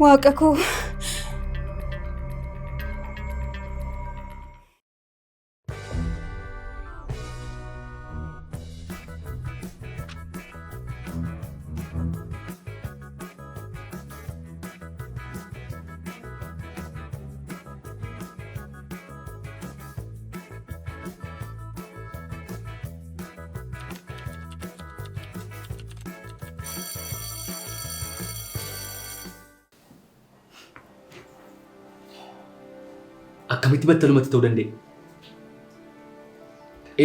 Waaqa koo. Akkamitti battalumatti ta'uu danda'e?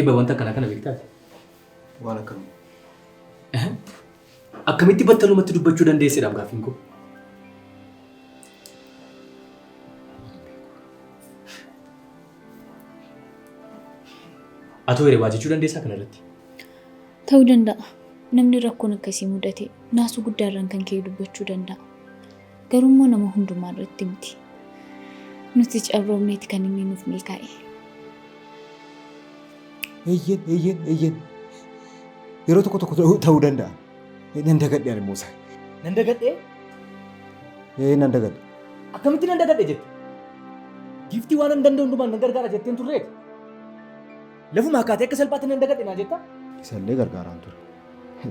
Eebba wanta akkanaa kana beektaati? Waan akkamii? Akkamitti battalumatti dubbachuu dandeessedhaaf gaaffiin koo? Atoo hiree waa jechuu dandeessaa kanarratti? Ta'uu danda'a. Namni rakkoon akkasii mudate naasuu guddaarraan kan ka'e dubbachuu danda'a. Garuu immoo nama hundumaa irratti miti. Nuti carroomneeti kan inni nuuf milkaa'e. Eeyyeen, eeyyeen, eeyyeen. Yeroo tokko tokko ta'uu danda'a. Nan dagadhe ani immoo isa. Nan dagadhee? Ee nan dagadhe. Akkamitti nan dagadhe jette? Giiftii waan hin danda'u hundumaan nan gargaara jetteen turreeti. Lafuma akkaatee akka salphaatti nan dagadhe naa jetta? Isallee gargaaraan ture.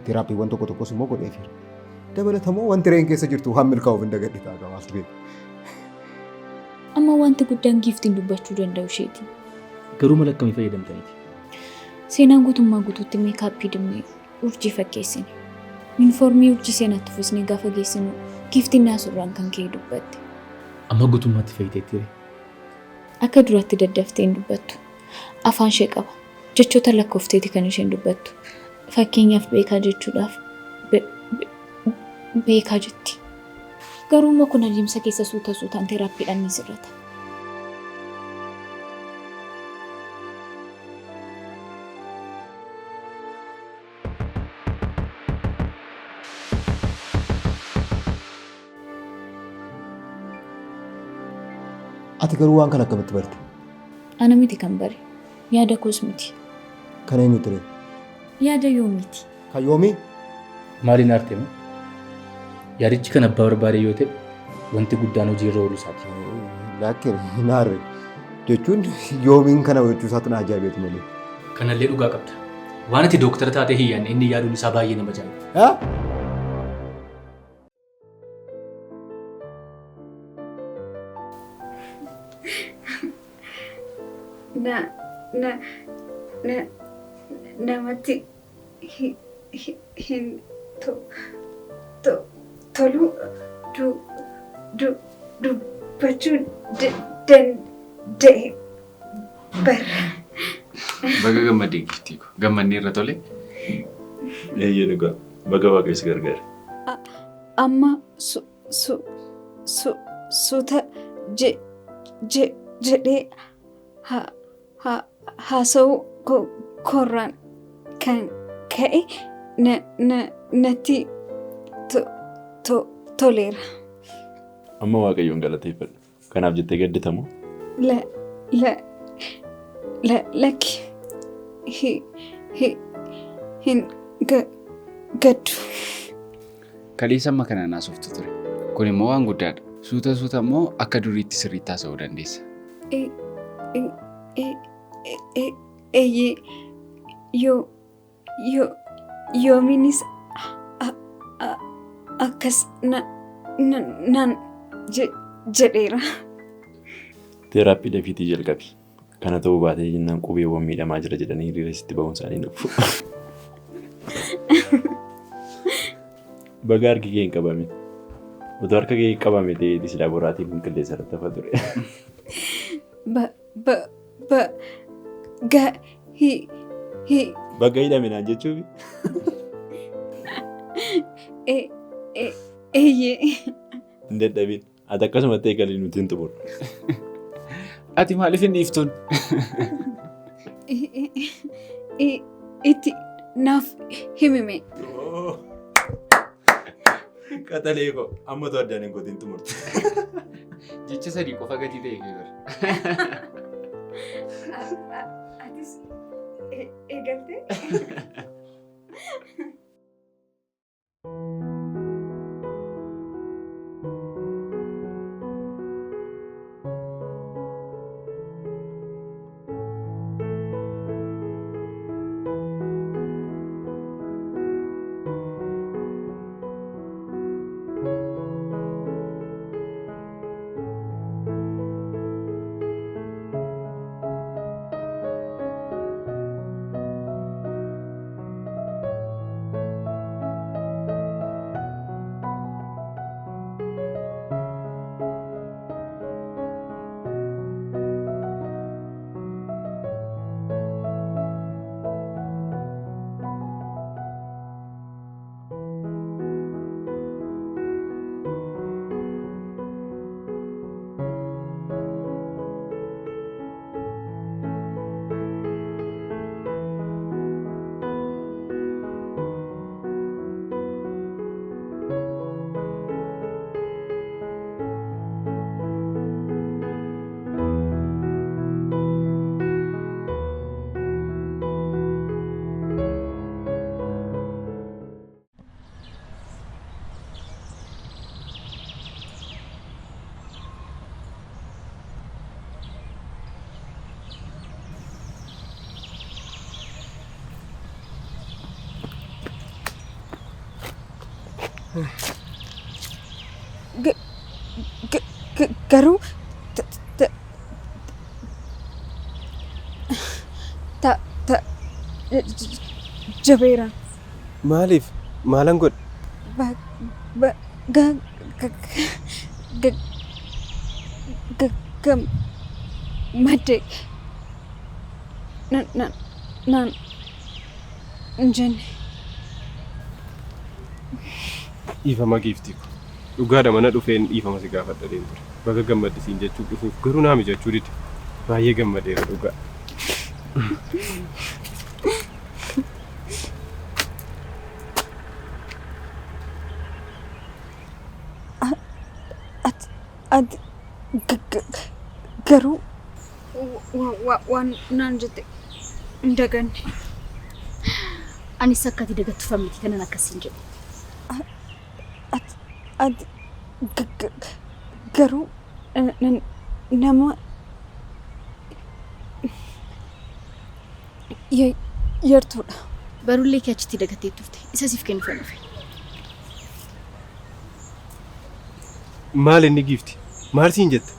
Teraappiiwwan tokko tokkos immoo godheefiira. Dabalatamoo wanti re'een keessa jirtu waan milkaa'uuf hin dagadhe ta'a gabaas beeku. Amma wanti guddaan giiftiin dubbachuu danda'u isheeti. Garuu mala akkamii fayyadamtaniiti? Seenaan guutummaa guutuutti meekaappii dibnee urjii fakkeessine. Yuunifoormii urjii seenaatti uffisnee gaafa geessinu giiftiin naasurraan kan ka'e dubbatte. Amma guutummaatti fayyiteetti ree? Akka duraatti daddaftee hin dubbattu. Afaan ishee qaba. Jechoota lakkoofteeti kan isheen dubbattu. Fakkeenyaaf beekaa jechuudhaaf beekaa jetti. Garuu immoo kun adeemsa keessa suuta suutaan teraappiidhaan ni sirrata. Ati garuu waan kana akkamitti barte? Ana miti kan bare. Yaada koos miti. Kan eenyu ture? Yaada yoomiiti. Kan yoomii? Maaliin aarte moo? Yaadichi kan abbaa barbaadee yoo ta'e wanti guddaan hojii irra ooluu isaati. Lakki hin aarre. Jechuun yoomiin kana gochuu isaatu na ajaa'ibeetu malee. Kanallee dhugaa qabda. Waan ati dooktara taatee hin yaadne inni yaaduun isaa baay'ee nama ajaa'iba. Haa? Na na na namatti hi, hi, hin to, to, tolu du, du, dubbachuu danda'e bara. Baga gammadde giiftii ko. Gammannee irra tole. Eeyyee dhugaa. Baga Waaqayyo si gargaare. Amma su su su suuta je je jedhee ha ha haasa'uu ko koorraan kan ka'e na na natti to to toleera. Amma Waaqayyoon galateeffadhu. Kanaaf jettee gaddita moo? La la la lakki hi hi hin ga gaddu. Kaleessa amma kana naasoftu ture. Kun immoo waan guddaadha. Suuta suuta immoo akka duriitti sirriitti haasa'uu dandeessa. E e e e eeyyee yoo yoo yoomiinis akkas na na naan jedheera. Teeraappii dafiitii jalqabi. Kana ta'uu baatee jennaan qubeewwan miidhamaa jira jedhanii hiriira sitti ba'uun isaanii dhufu. Baga harki kee hin qabamin. Otoo harka kee qabame ta'eeti silaa boraatiin kun qilleensa irratti hafa ture. Ba ba ba ga hi hi Baga hidhame naan jechuufi. E e eeyyee. Hin dadhabin. Ati akkasumatti eegali nuti hin xumurru. Ati maaliif hin dhiiftuun? Itti naaf himime. Qaxalee koo amma otoo addaan hin kutin xumurte. Jecha sadii qofa gatii ta'e kee bara. Atis eegaltee? Garuu ta ta jabeera. Maaliif? Maalan godhe? Ba ba ga ga ga ga gam madde nan nan nan hin jenne. Dhiifama giiftii ko. Dhugaadha mana dhufeen dhiifama si gaafadha ture. Baga gammadde siin jechuuf dhufuuf garuu naa mijachuu dide. Baay'ee gammadeera dhugaa. Ati garuu waan naan jette hin daganne. Anis akka ati dagattu miti kanan akkasiin jedhu. Ati garuu nama yartuudha. Barullee kee achitti dagattee turte. Isa siif kennuuf dhufe. Maal inni giifti? Maal siin jette?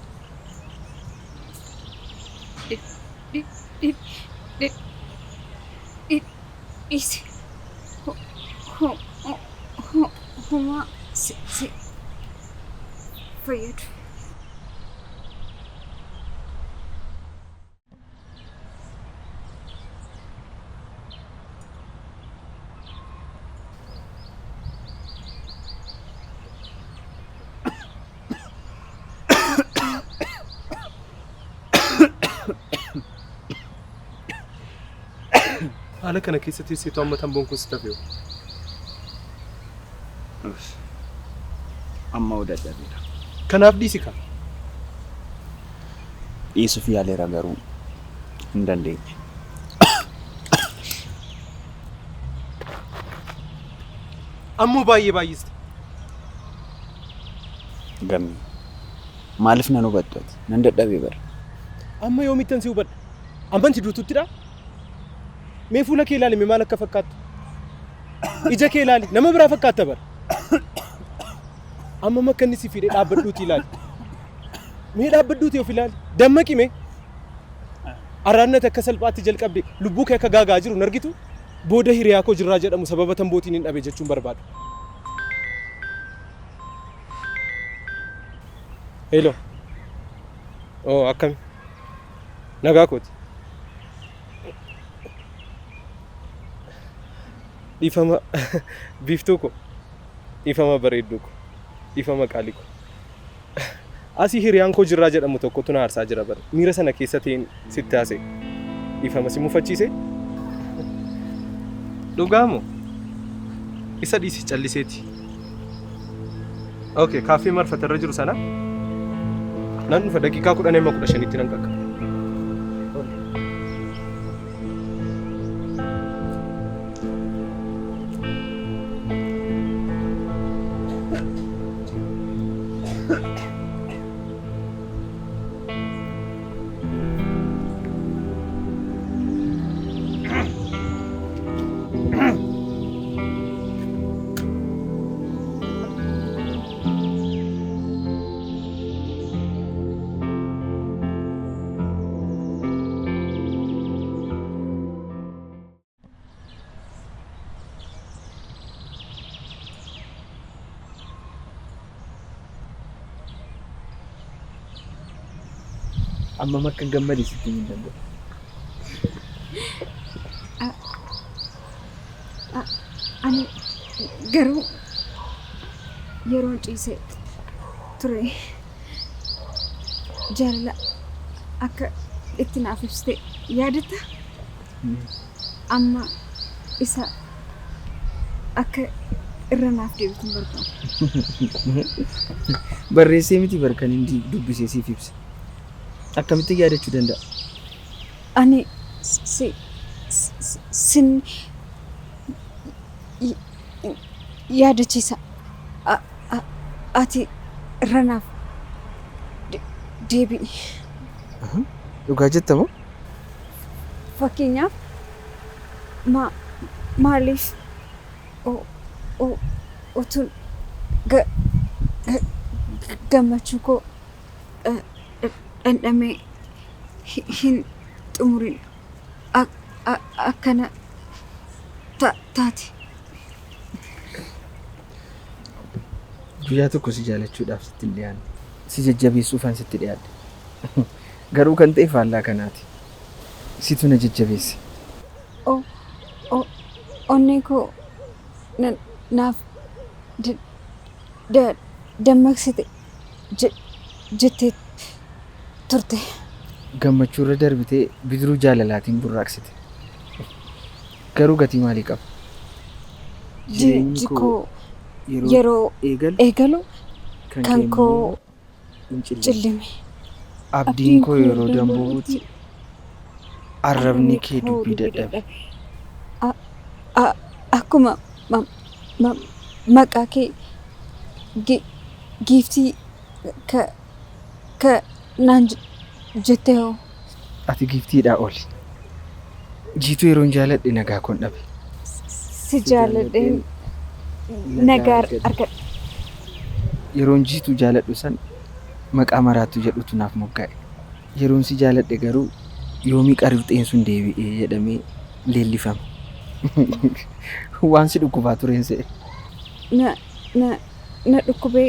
Dhiisi. Homaa si fayyadu. Haala kana keessa teesseetu amma tamboon kun si tafeewu. Amma dadhabeera. Kanaaf dhiisi kaa. Dhiisuuf yaaleera garuu hin dandeenye. Ammoo baay'ee baay'iste. Gammee maaliif nan hubattu ati? Nan dadhabee bara. Amma yoomittan si hubadha? Ammanti duututtidha? Mee fuula kee ilaali mee maal akka fakkaattu? Ija kee ilaali nama biraa fakkaatta bara. Amma makka inni si fidee dhaabbadhuuti ilaali. Mee dhaabbadhuuti of ilaali. Dammaqi mee. Araannati akka salphaatti jalqabde lubbuu kee akka gaagaa jiru hin argitu? Booda hiriyaa koo jirraa jedhamu sababa tambootiin hin dhabe jechuun barbaadu. Hello. Oh, akkami? Nagaa kooti. Dhiifama biiftuu ko. Dhiifama bareedduu ko. Dhiifama qaalii ko. Asii hiriyaan koo jirraa jedhamu tokkotu na aarsaa jira bara. Miira sana keessa ta'een sitti haasa'e. Dhiifama si mufachiise? Dhugaa moo? Isa dhiisi calliseeti. Okay, kaaffee marfatarra jiru sana nan dhufa daqiiqaa 10 amma 15tti nan qaqqaba. Ammam akkan gammade sitti himuu hin danda'u. Ani garuu yeroon ciise ture jaalala akka itti naaf ibsite yaadatta? Amma isa akka irra naaf deebitu hin barbaadu. Barreessee miti bar kan inni dubbisee siif ibse. Akkamitti yaadachuu danda'a? Ani si sin yaadachiisa. Ati irra naaf deebi'i. Dhugaa jetta moo? Fakkeenyaaf maaliif utuun Gammachuu koo dhandhamee hin xumurin akkana taate. Guyyaa tokko si jaalachuudhaaf sitti hin dhiyaanne. Si jajjabeessuufan sitti dhiyaadhe. Garuu kan ta'e faallaa kanaati. Situ na jajjabeesse. Onnee koo naaf dammaqsite jettee turte. Gammachuurra darbitee bidiruu jaalalaatiin burraaqsite. Garuu gatii maalii qaba? Jireenyi koo yeroo eegalu kan koo cillime. Abdiin koo yeroo damboobuutti arrabni kee dubbii dadhabe. Akkuma maqaa kee giiftii ka naan jettee hoo? Ati giiftiidhaa oli. Jiituu yeroon jaaladhe nagaa koon dhabe. Si jaaladheen nagaa argadhe. Yeroon jiituu jaaladhu san maqaa maraattu jedhutu naaf moggaa'e. Yeroon si jaaladhe garuu yoomii qarifxeen sun deebi'ee jedhamee leellifame. Waan si dhukkubaa tureen se'e. Na dhukkubee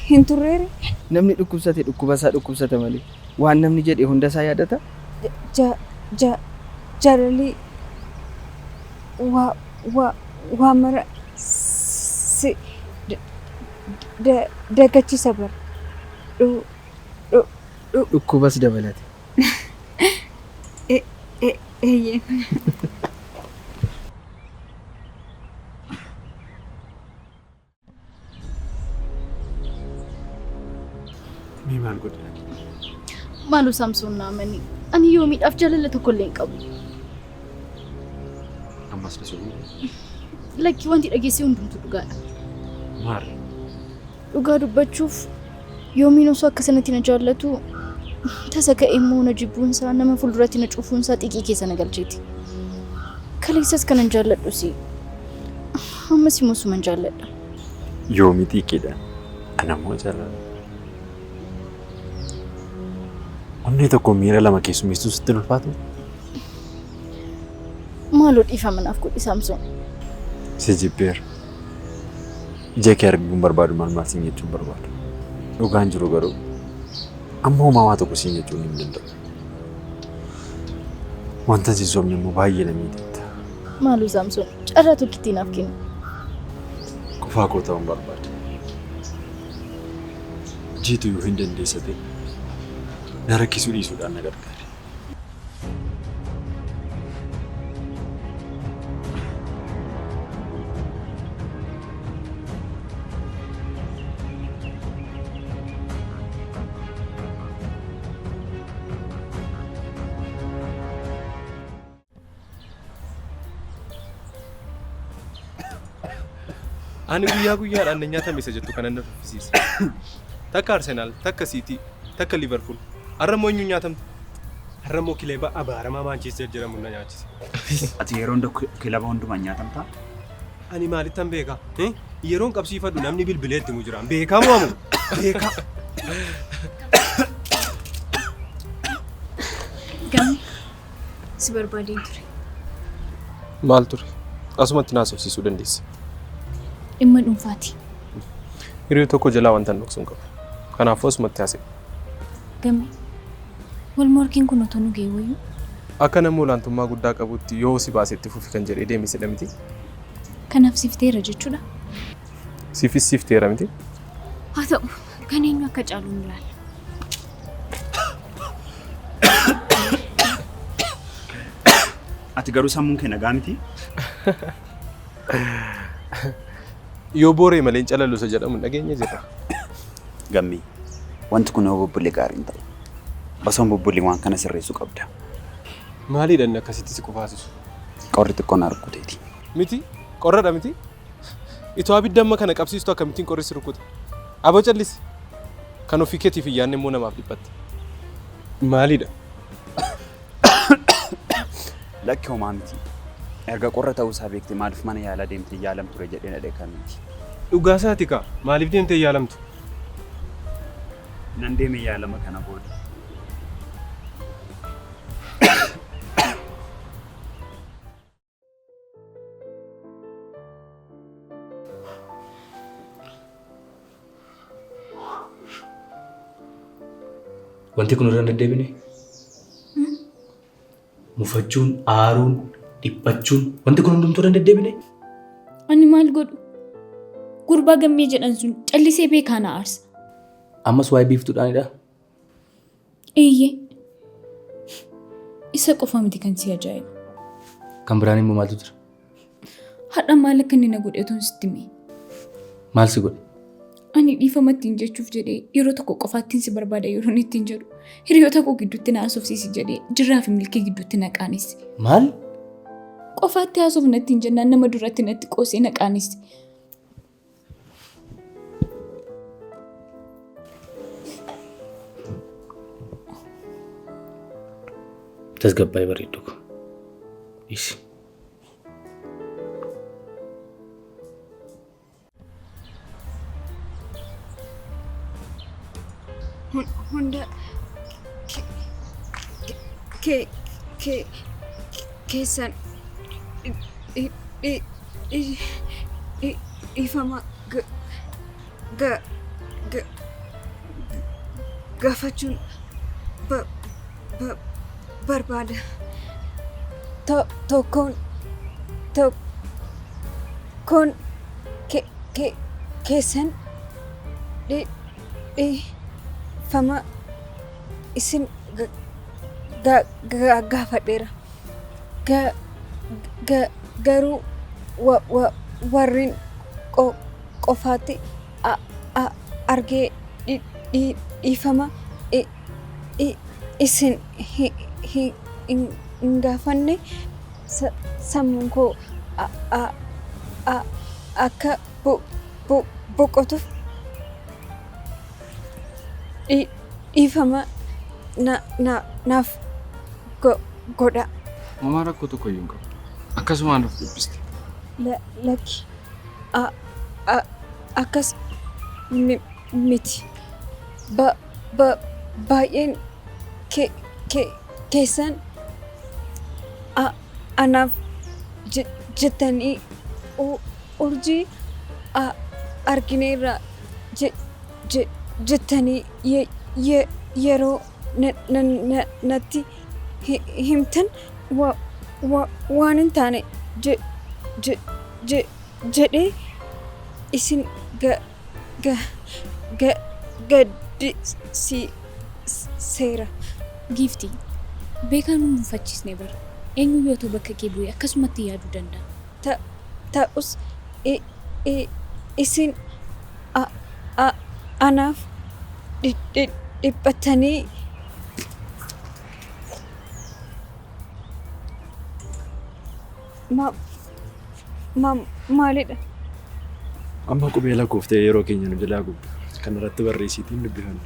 hin turreere? Namni dhukkubsate dhukkuba isaa dhukkubsata malee waan namni jedhe hunda isaa yaadata? Jaalalli waa mara si dagachiisa bara. Dhukkubas dabalate. Eeyyee. Mee maal godhe? Maaloo Saamsoon na amani. Ani yoomiidhaaf jaalala tokkollee hin qabu. Ammas na sobuu? Lakki wanti dhageesse hundumtuu dhugaadha. Maal? Dhugaa dubbachuuf yoomiin osoo akka sanatti na jaallatu tasa ka'e immoo na jibbuunsaa nama fuulduratti na cufuunsaa xiqqii keessa na galcheeti. Kaleessas kanan jaalladhus ammas immoo suman jaalladha. Yoomii xiqqeedha. Ana immoo jaalladha. Onnee tokko miira lama keessummeessuu sitti ulfaatu? Maaloo dhiifama naaf godhi Saamsoon. Si jibbeera. Ija kee arguun barbaadu maal maal siin jechuun barbaadu. Dhugaan jiru garuu amma homaa waa tokko siin jechuun hin danda'u. Wanta si sobne immoo baay'ee na miidhagda. Maaloo Saamsoon carraa tokkittii naaf kenni. Qofaa koo ta'uun barbaada. Jiitu yoo hin dandeessa ta'e na rakkisuu dhiisuudhaan na gargaari. Ani guyyaa guyyaadhaan na nyaatame isa jettu kanan na tuffisiisa. Takka Arsenaal, takka Siitii, takka Liverpool. Har'a immoo eenyuun nyaatamte? Har'a immoo kilaba abaaramaa Maanchister jedhamu na nyaachise. Ati yeroo hunda kilaba hundumaan nyaatamtaa? Ani maalittan beekaa? Yeroon qabsiifadhu namni bilbilee itti himu jira. Beekaa moo amu? Beekaa. Gamni si barbaadeen ture. Maal ture? Asumatti naasofsiisuu dandeessa. Dhimma dhuunfaati. Hiriyyoo tokko jalaa wanta hin dhoksuun qabu. Kanaafuu asumatti haasa'e. Gamme wal morkiin kun otoo nu ga'e wayyuu. Akka nama olaantummaa guddaa qabutti yoo si baasetti fufi kan jedhee deeme sidha miti. Kanaaf sifteera jechuudha. Siifis sifteera miti. Haa ta'u kan eenyu akka caalu nu ilaalla. Ati garuu sammuun kee nagaa miti? Yoo booree malee hin calalu isa jedhamu hin dhageenye jirra. Gammee wanti kun yoo bubbulle gaarii hin ta'u. Osoo hin bubbulli waan kana sirreessuu qabda. Maaliidha inni akkasitti si qufaasisu? Qorri xiqqoon na rukkuteeti. Miti qorradha miti? Itoo abidda amma kana qabsiistu akkamittiin qorri si rukuta? Aboo callisi. Kan ofii keetiif hin yaadne immoo namaaf dhiphatta. Maaliidha? Lakki homaa miti. Erga qorra ta'uu isaa beektee maaliif mana yaalaa deemtee yaalam ture jedhee na dheekame miti. Dhugaa isaati kaa maaliif deemtee yaalamtu? Nan deeme yaalama kana booda. Wanti kun irra hin deddeebine? Mufachuun, aaruun, dhiphachuun wanti kun hundumtuu irra hin deddeebine? Ani maal godhu? Gurbaa Gammee jedhan sun callisee beekaa na aarsa. Ammas waa'ee biiftuudhaanidha. Eeyyee. Isa qofa miti kan si ajaa'ibu. Kan biraan immoo maaltu jira? Har'a maal akka inni na godhe otoon sitti himee. Maal si godhe? Ani dhiifama ittiin jechuuf jedhee yeroo tokko qofaattiin si barbaada yeroon ittiin jedhu hiriyoota koo gidduutti na haasofsiisi jedhee Jirraa fi Milkii gidduutti na qaanesse. Maal? Qofaatti haasofna ittiin jennaan nama duratti natti qoosee na qaanesse. Tasgabbaa'ii bareeddu koo. Dhiisi. Hunda ke ke keessan dhiifama gaafachuun barbaada. Tokkoon tokkoon keessan dhiifama isin gaafadheera. Garuu warreen qofaatti argee dhiifama isin hin gaafanne sammuun koo akka boqotuuf dhiifama naaf godhaa. Homaa rakkoo tokko iyyuu hin qabu. Akkasumaan of dhiphiste. Lakki, akkas miti. Baay'een keessan anaaf jettanii urjii argineerra jettanii yeroo natti himtan waan hin taane jedhee isin gaddisiiseera. Giiftii, beekaa nu mufachiisne bara. Eenyu yoo ta'u bakka kee bu'ee akkasumatti yaaduu danda'a. Ta'us isin anaaf dhiphattanii maalidha? Amma qubee lakkooftee yeroo keenya nu jalaa gubda. Kan irratti barreessitiin dubbifanna.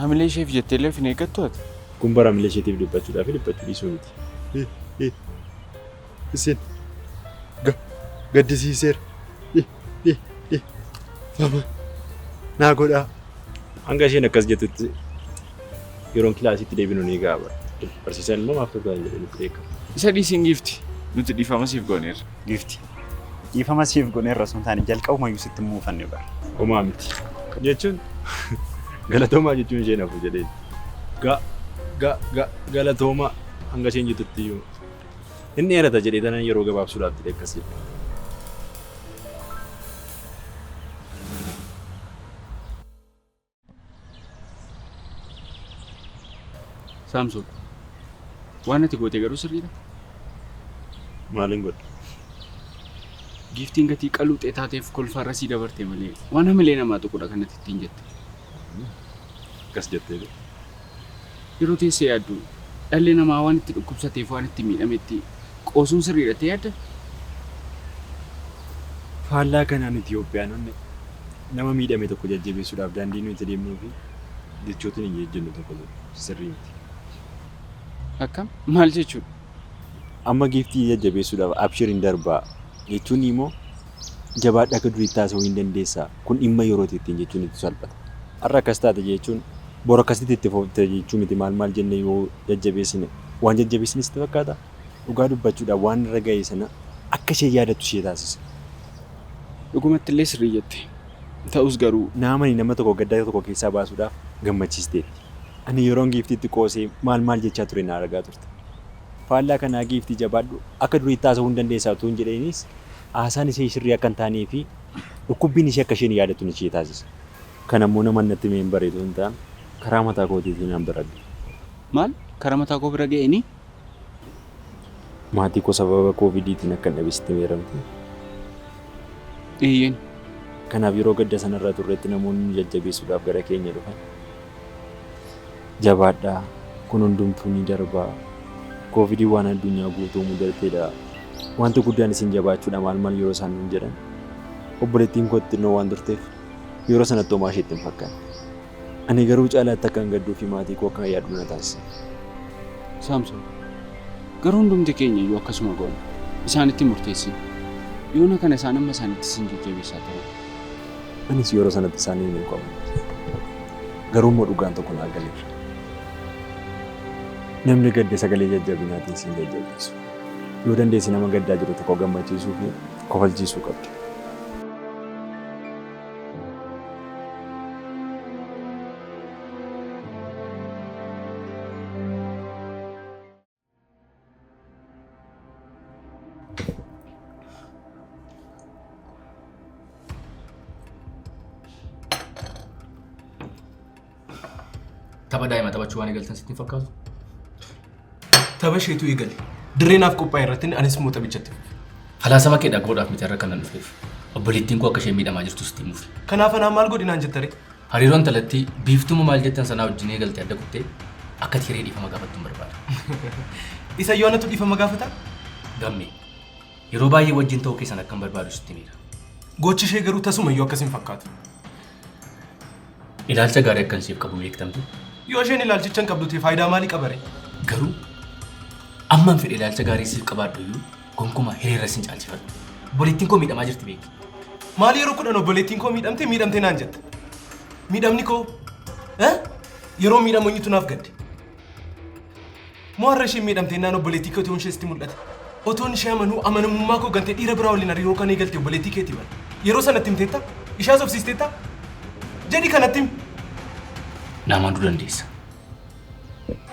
Hamilee isheef jettee illee of hin eeggattu ati? Kun bara hamilee isheetiif dhiphachuudhaa fi dhiphachuu dhiisuu miti. Isin gaddisiiseera. Fama naa godhaa. Hanga isheen akkas jettutti yeroon kilaasiitti deebinu ni ga'a bara. Barsiisaan immoo maaf tokko jedhee nutti dheekkama. Isa dhiisiin giifti. Nuti dhiifama siif gooneerra. Giifti. Dhiifama siif gooneerra osoo hin taane jalqabumayyuu sitti muufanne bara. Homaa miti. Jechuun galatoomaa jechuun isheen hafu jedheen. Ga ga ga galatoomaa hanga isheen jettutti iyyuu. Inni dheerata jedhee tanan yeroo gabaabsuudhaaf jedhee akkas jedhe. Saamsoon, waan ati goote garuu sirriidha. Maaliin godhe? Giiftiin gatii qaluuxee taateef kolfaarra sii dabarte malee waan hamilee namaa tuqudha kanatti ittiin jette. Akkas jettee bee. Yeroo teessee yaaddu dhalli namaa waan itti dhukkubsateef waan itti miidhametti qoosuun sirriidha ta'ee yaadda? Faallaa kanaan Itoophiyaanonni nama miidhame tokko jajjabeessuudhaaf daandii nuyi itti deemnuu fi jechootni hin jennu tokko tokko sirrii miti. Akkam? Maal jechuudha? Amma giiftii jajjabeessuudhaaf abshir hin darbaa jechuun immoo jabaadhu akka duriitti haasa'uu hin dandeessaa kun dhimma yerooti ittiin jechuun itti salphata. Har'a akkas taate jechuun bor akkasitti itti fufte jechuu miti maal maal jennee yoo jajjabeessine waan jajjabeessine sitti fakkaata? Dhugaa dubbachuudhaaf waan irra ga'e sana akka isheen yaadattu ishee taasisa. Dhugumatti illee sirrii jette. Ta'us garuu. Naa amani nama tokko gadda tokko keessaa baasuudhaaf gammachiisteetti. Ani yeroon giiftiitti qoosee maal maal jechaa ture na argaa turte. Faallaa kanaa giiftii jabaadhu akka duriitti haasa'uu hin dandeessaa utuu hin jedheeniis haasaan ishee sirrii akka hin taanee fi dhukkubbiin ishee akka isheen yaadattu ishee taasisa. Kana immoo nama natti himee hin bare utuu hin taane karaa mataa kootiitiin nan baradhe. Maal? Karaa mataa koo bira ga'eenii? Maatii koo sababa koovidiitiin akkan dhabe sitti himeera mitii? Eeyyeen. Kanaaf yeroo gadda sanarra turretti namoonni nu jajjabeessuudhaaf gara keenya dhufan. Jabaadhaa, kun hundumtuu ni darba. Koovidiin waan addunyaa guutuu mudateedha. Wanti guddaan isin jabaachuudha maal maal yeroo isaan nuun jedhan. Obboleettiin koo xinnoo waan turteef yeroo sanatti homaa isheetti hin fakkaanne. Ani garuu caalaatti akkan gadduu fi maatii koo akkan yaadu na taasise. Saamsoon, garuu hundumti keenya iyyuu akkasuma goona. Isaanitti hin murteessin. Yoona kana isaan amma isaanitti sin jajjabeessaa turan. Anis yeroo sanatti isaaniin hin komne. Garuu immoo dhugaan tokko naa galeera. Namni gadde sagalee jajjabinaatiin sin jajjabeessu. Yoo dandeesse nama gaddaa jiru tokko gammachiisuu fi kofalchiisuu qabda. Tapha daa'ima taphachuu waan eegaltan sitti hin fakkaatu? Tapha isheetu eegale. Dirree naaf qophaa'e irratti anis immoo taphichatti fufe. Falaasama kee dhaga'uudhaaf miti har'a kanan dhufeef. Obboleettiin koo akka isheen miidhamaa jirtu sitti himuufi. Kanaaf anaan maal godhi naan jettaree? Hariiroo intalattii biiftuuma maal jettan sanaa wajjin eegalte adda kuttee akka ati hiree dhiifama gaafattu barbaada. Isa iyyuu anatu dhiifama gaafata? Gammee, yeroo baay'ee wajjin ta'uu keessan akkan barbaadu sitti himeera. Gochi ishee garuu tasuma iyyuu akkas hin fakkaatu. Ilaalcha gaarii akkan siif qabu beekta miti? Yoo isheen ilaalchicha hin qabdu ta'e faayidaa maalii qaba ree? Garuu amman fedhe ilaalcha gaarii siif qabaadhu iyyuu gonkumaa hireerra sin caalchifadhu. Obboleettiin koo miidhamaa jirti beeki. Maal yeroo 10 obboleettiin koo miidhamte miidhamte naan jetta? Miidhamni koo eh? Yeroo miidhamu eenyutu naaf gadde? Moo har'a isheen miidhamte jennaan obboleettii koo ta'uun ishee sitti mul'ate? Otoon ishee amanuu amanamummaa koo gantee dhiira biraa waliin hariiroo kan eegalte obboleettii keeti bara. Yeroo sana itti himteetta? Ishee haasofsiisteetta? Jedhi kanatti himi. Na amanuu dandeessa.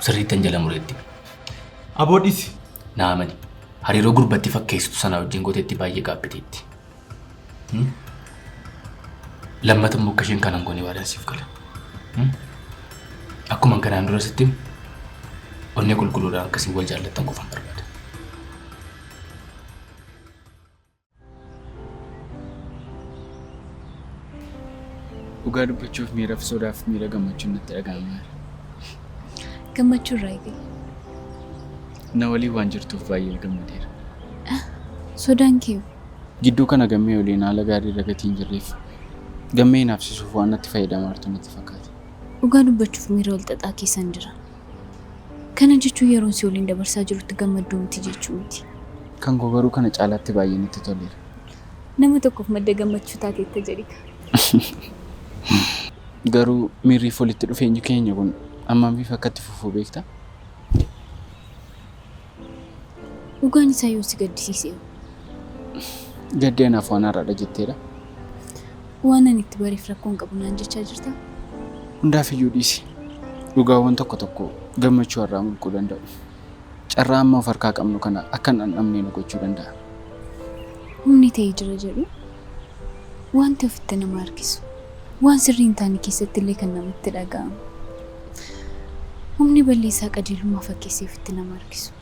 Sirriittan jala muree itti hime. Aboo dhisi. Na amani. Hariiroo gurbatti fakkeessitu sanaa wajjin gootetti baay'ee gaabbiteetti. Lammata immoo akka isheen kana hin goone waadaan siif gala. Akkuma kanaan dura sitti hime onnee qulqulluudhaan akkasiin wal jaallattan qofan barbaada. Dhugaa dubbachuuf miira sodaaf miira gammachuun natti dhaga'amaa jira. Gammachuu irraa eegali. Na waliin waan jirtuuf baay'ee gammadeera. Sodaan kee hoo? Gidduu kana Gammee waliin haala gaarii irra gatii hin jirreef Gammee hinaafsisuuf waan natti fayyadamaa jirtu natti fakkaata. Dhugaa dubbachuuf miira wal xaxaa keessan jira. Kana jechuun yeroon si waliin dabarsaa jirutti gammadduu miti jechuu miti. Kan koo garuu kana caalaatti baay'ee natti toleera. Nama tokkoof madda gammachuu taateetta jedhika. Garuu miirriif walitti dhufeenyi keenya kun ammamiif akka itti fufu beektaa? Dhugaan isaa yoo si gaddisiise hoo? Gaddi anaaf waan haaraadha jetteedha. Waan ani itti bareef rakkoo hin qabu naan jechaa jirtaa? Hundaaf iyyuu dhiisi. Dhugaawwan tokko tokko gammachuu har'aa mulquu danda'u. Carraa amma of harkaa qabnu kana akka hin dhandhamne nu gochuu danda'a. Humni ta'e jira jedhu wanti ofitti nama harkisu waan sirrii hin taane keessatti illee kan namatti dhaga'amu. Humni balleessaa qajeelummaa fakkeessee ofitti nama harkisu.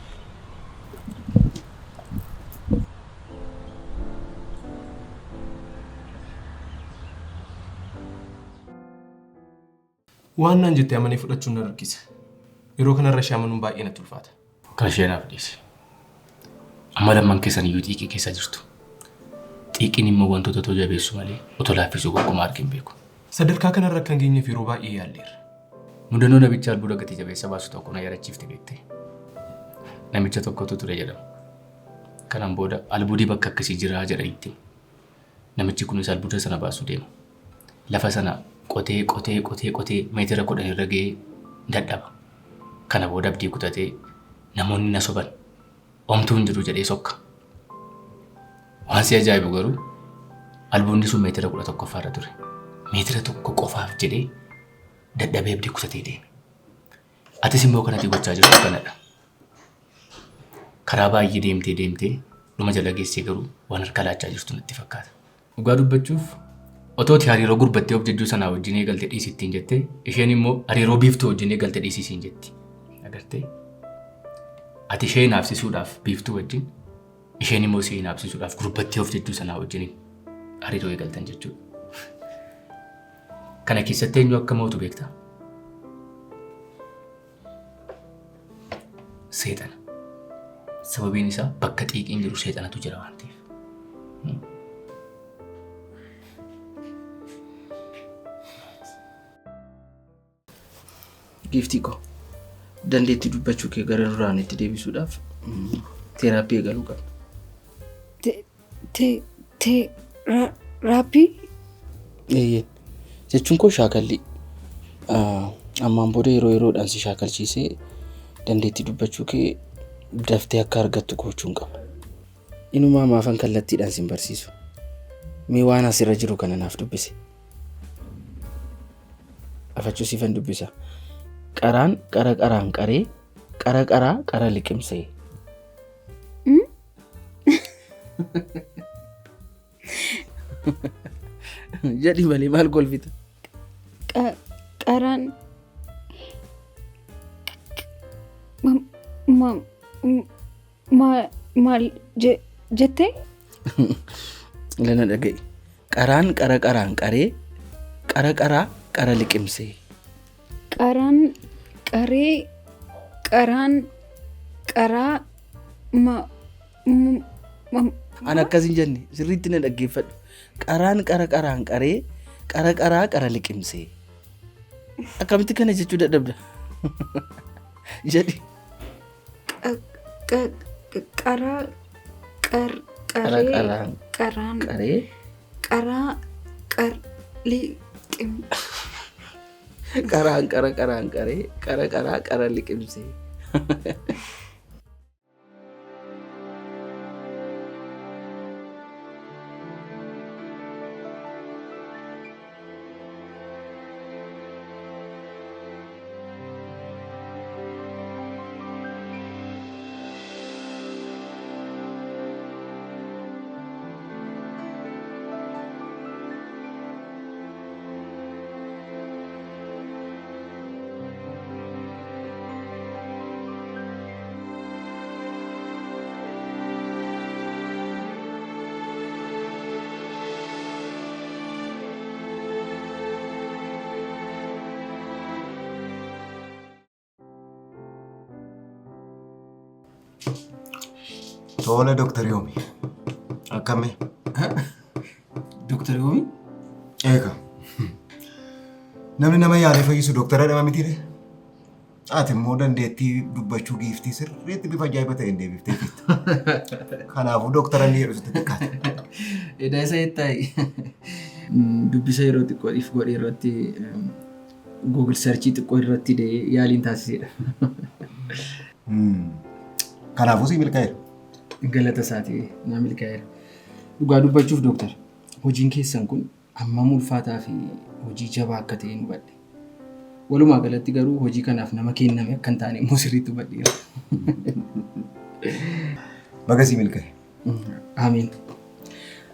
Waan naan jette amanee fudhachuun na rakkisa. Yeroo kanarra ishee amanuun baay'ee natti ulfaata. Kan ishee naaf dhiisi. Amma lamman keessan iyyuu xiiqii keessa jirtu. Xiiqiin immoo wantoota otoo jabeessu malee otoo laaffisuu gonkumaa argee hin beeku. Sadarkaa kanarra akka hin geenyeef yeroo baay'ee yaalleerra. Mudannoo namicha albuuda gati jabeessa baasu tokko na yaadachiifte beektee. Namicha tokkotu ture jedhama. Kanaan booda albuudii bakka akkasii jira jedhanitti. Namichi kunis albuuda sana baasuu deema. Lafa sana qotee qotee qotee qotee meetira 10 irra ga'ee dadhaba. Kana booda abdii kutatee namoonni na soban homtuu hin jiru jedhee sokka. Waan si ajaa'ibu garuu albuudni sun meetira 11ffaa irra ture. Meetira 1 qofaaf jedhee dadhabee abdii kutatee deeme. Atis immoo kanatti gochaa jirtu kanadha. Karaa baay'ee deemtee deemtee dhuma jala geessee garuu waan harka laachaa jirtu natti fakkaata. Dhugaa dubbachuuf otoo ati hariiroo gurbattee of jejjuu sanaa wajjin eegalte dhiisi ittiin jettee isheen immoo hariiroo biiftuu wajjin eegalte dhiisi siin jetti. Agartee? Ati ishee hinaafsisuudhaaf biiftuu wajjin isheen immoo si hinaafsisuudhaaf gurbattee of jejjuu sanaa wajjin hariiroo eegaltan jechuudha. Kana keessatti eenyu akka mootu beektaa? Seexana. Sababiin isaa bakka xiiqiin jiru seexanatu jira waan ta'eef. Giiftii koo dandeettii dubbachuu kee gara duraanitti deebisuudhaaf teeraappii eegaluu qabna. Teeraappii? Eeyyeen. Jechuun koo shaakallii. Ammaan booda yeroo yeroodhaan si shaakalchiisee dandeettii dubbachuu kee daftee akka argattu gochuun qaba. Inumaa maafan kallattiidhaan sin barsiisu. Mee waan asirra jiru kana naaf dubbisi. Afachuu siifan dubbisa. Qaraan qara qaraan qaree qara qaraa qara liqimsee. Jedhi malee maal kolfita? Qaraan maal jettee? Lana dhaga'i. Qaraan qara qaraan qaree qara qaraa qara liqimsee. Qaraan qaree qaraan qaraa ma An akkas hin jenne sirriitti na dhaggeeffadhu. Qaraan qara qaraan qaree qara qaraa qara liqimsee. Akkamitti kana jechuu dadhabda? Jedhi. Qaraa Qara qaree qaraan qaraan qaree qaraa qar liqim qaraan qara qaraan qaree qara qaraa qara liqimsee. Tola Dooktar Yoomi. Akkami? Dooktar Yoomi? Eega. Namni nama yaalee fayyisu dooktara jedhama mitiire? Ati immoo dandeettii dubbachuu giiftii sirriitti bifa ajaa'iba ta'een deebiftee jirta. Kanaafuu dooktara inni jedhu sitti xiqqaata. Edaa isa jettaayi. Dubbisa yeroo xiqqoo if godhe irratti Google searchii xiqqoo irratti yaaliin taasisedha. Kanaafuu si milkaa'eera. Galata isaatii naa milkaa'eera. Dhugaa dubbachuuf dooktar hojiin keessan kun hammam ulfaataa fi hojii jabaa akka ta'e hubadhe. Walumaa galatti garuu hojii kanaaf nama kenname akka hin taane immoo sirriitti hubadheera. Baga sii milkaa'e. Amiin.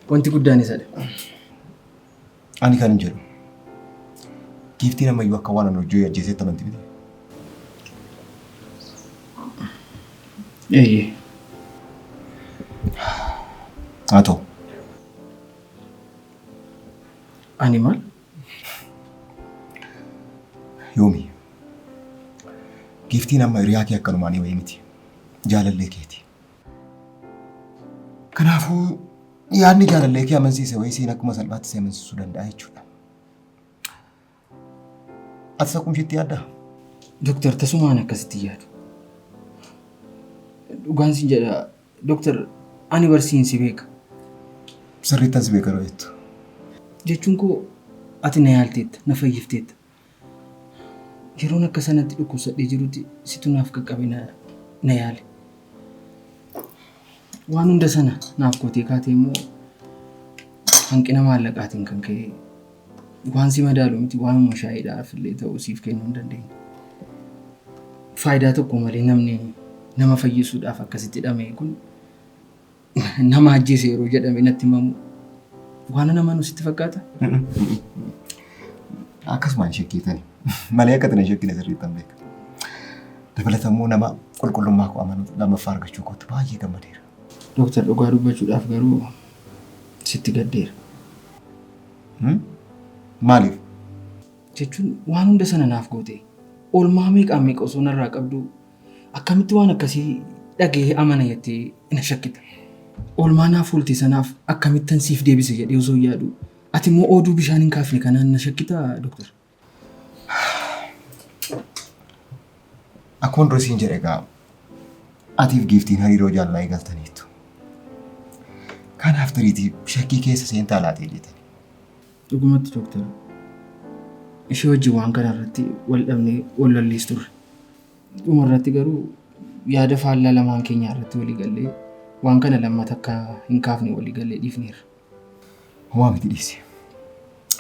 Wanti guddaan isadha. Ani kan jedhu giiftiin ammayyuu akka waan ani hojii ajjeesetti amanti miti. Eeyyee. Haa ta'u. Ani maal? Yoomi. Giiftiin amma hiriyaa kee akkanumaan wayii miti. Jaalallee keeti. Kanaafuu yaadni jaalallee kee amansiise wayii siin akkuma salphaatti si amansiisuu danda'a jechuudha. Atis akkuma isheetti yaaddaa? Dooktar tasumaan akkasitti yaadu. Dhugaan siin jedha Dooktar Ani barsiin si beeka. Sirriittan si beeka yeroo jettu. Jechuun koo ati na yaalteetta, na fayyifteetta. Yeroon akka sanatti dhukkubsadhee jirutti situ naaf qaqqabe na yaale. Waan hunda sana naaf gootee kaatee immoo hanqina maallaqaatiin kan ka'e waan si madaalu miti waanuma shaayiidhaaf illee ta'u siif kennuu hin dandeenye. Faayidaa tokko malee namni nama fayyisuudhaaf akkasitti dhama'e kun nama ajjeese yeroo jedhame natti himamu waan nama nu sitti fakkaata? Akkasumaan shakkiitani. Malee akka tana shakkine sirriittan beeka. Dabalata immoo nama qulqullummaa koo amanu lammaffaa argachuu kootti baay'ee gammadeera. Dooktar dhugaa dubbachuudhaaf garuu sitti gaddeera. Maaliif? Jechuun waan hunda sana naaf goote. Oolmaa meeqaan meeqa osoo narraa qabdu akkamitti waan akkasii dhaga'ee amana jettee na shakkita. Oolmaa naaf oolte sanaaf akkamittan siif deebise jedhee osoo yaadu ati immoo ooduu bishaan hin kaafne kanaan na shakkitaa dooktar? Akkuma dura siin jedhe egaa atiif giiftiin hariiroo jaalalaa eegaltaniittu. Kanaaf tariitii shakkii keessa seentaa laatee jetani. Dhugumatti dooktar ishee wajjin waan kana irratti wal dhabnee wal lollees turre. Dhuma irratti garuu yaada faallaa lamaan keenya irratti walii gallee waan kana lammata akka hin kaafne walii gallee dhiifneerra. Homaa miti dhiisi.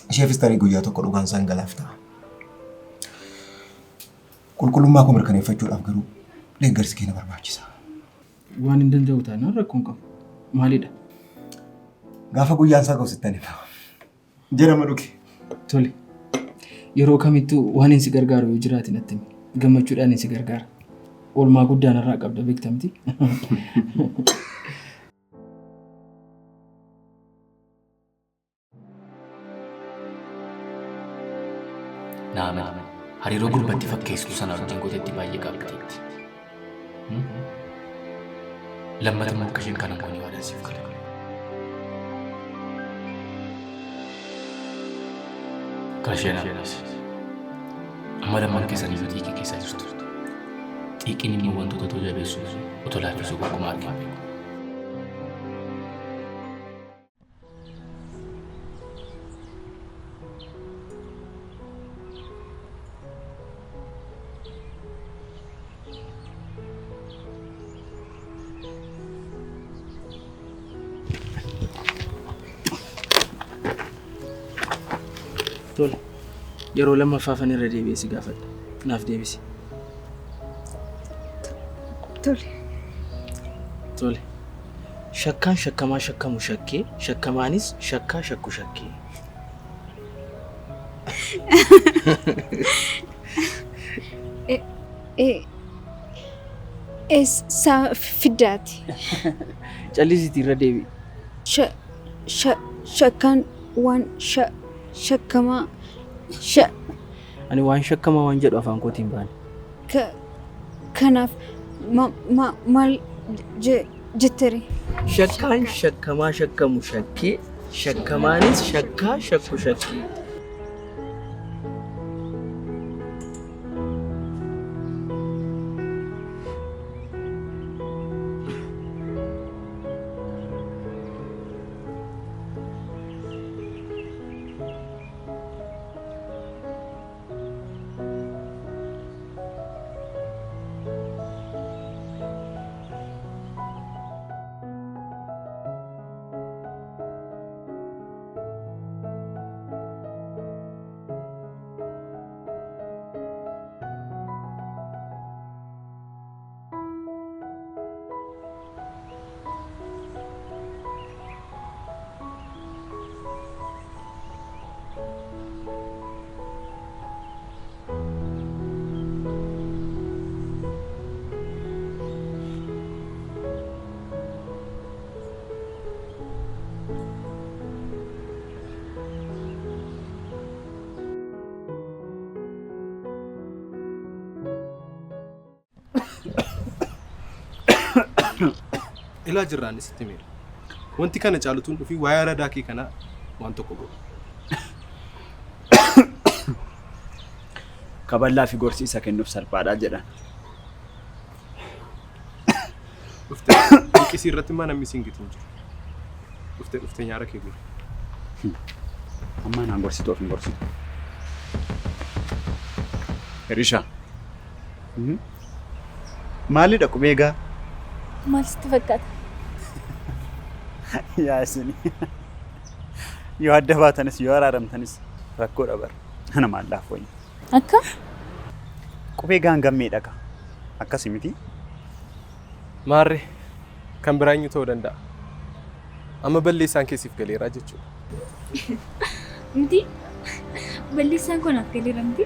Isheefis tarii guyyaa tokko dhugaan isaan galaaf ta'a. Qulqullummaa koo mirkaneeffachuudhaaf garuu deeggarsi kee na barbaachisa. Waan hin danda'u taanaan rakkoo hin qabu. Maalidha? Gaafa guyyaan isaa ga'u sittan hima. Jedhama dhugi. Tole. Yeroo kamittuu waan hin si gargaaru yoo jiraate natti himi. Gammachuudhaan hin si gargaara. Oolmaa guddaa narraa qabda beekta miti. Naa amani. Hariiroo gurbatti fakkeessitu sana wajjin gootetti baay'ee gaabbiteetti. Lammata immoo akka isheen kana hin goone waadaan siif gala. Kan isheen ammas. Amma lamman keessan iyyuu xiiqii keessa jirtu. Xiiqiin immoo wantoota otoo jabeessu malee otoo laaffisuu gonkumaa argee hin beeku. Tole. Yeroo lammaffaafan irra deebi'ee si gaafadha. Naaf deebisi. Tole. Tole. Shakkaan shakkamaa shakkamu shakkee, shakkamaanis shakkaa shakku shakkee. Eessaa fiddaati? Callisiitii irra deebi'i. Sha sha shakkaan waan sha shakkamaa sha. Ani waan shakkamaa waan jedhu afaan kootii hin baane. Ka kanaaf ma ma maal je jettere? Shakkaan shakkamaa shakkamu shakkee, shakkamaanis shakkaa shakku shakkee. Ilaa jirraan sitti himeera. Wanti kana caalutuun dhufii waa'ee aradaa kee kanaa waan tokko godhu. Kaballaa fi gorsi isa kennuuf salphaadha jedhan. Dhuftee liqisii irratti immoo namni siin gitu hin jiru. Dhuftee dhuftee nyaara kee guri. Amma naan gorsitu of hin gorsitu. Hirishaa. Maalidha qubee gaa? Maal sitti fakkaata? Yaa isin yoo adda baatanis yoo araaramtanis rakkoodha bara. Ana maallaaf wayya. Akka? Qubee gaan gammeedha ka. Akkasi miti. Maarree kan biraa eenyu ta'uu danda'a? Amma balleessaan keessiif galeeraa jechuudha. Miti balleessaan kun naaf galeera miti.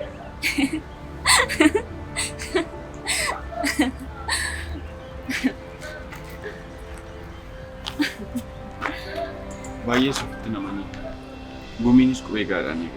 Baay'ee ofitti namanii. Gumiinis qubee gaadhaan eegale.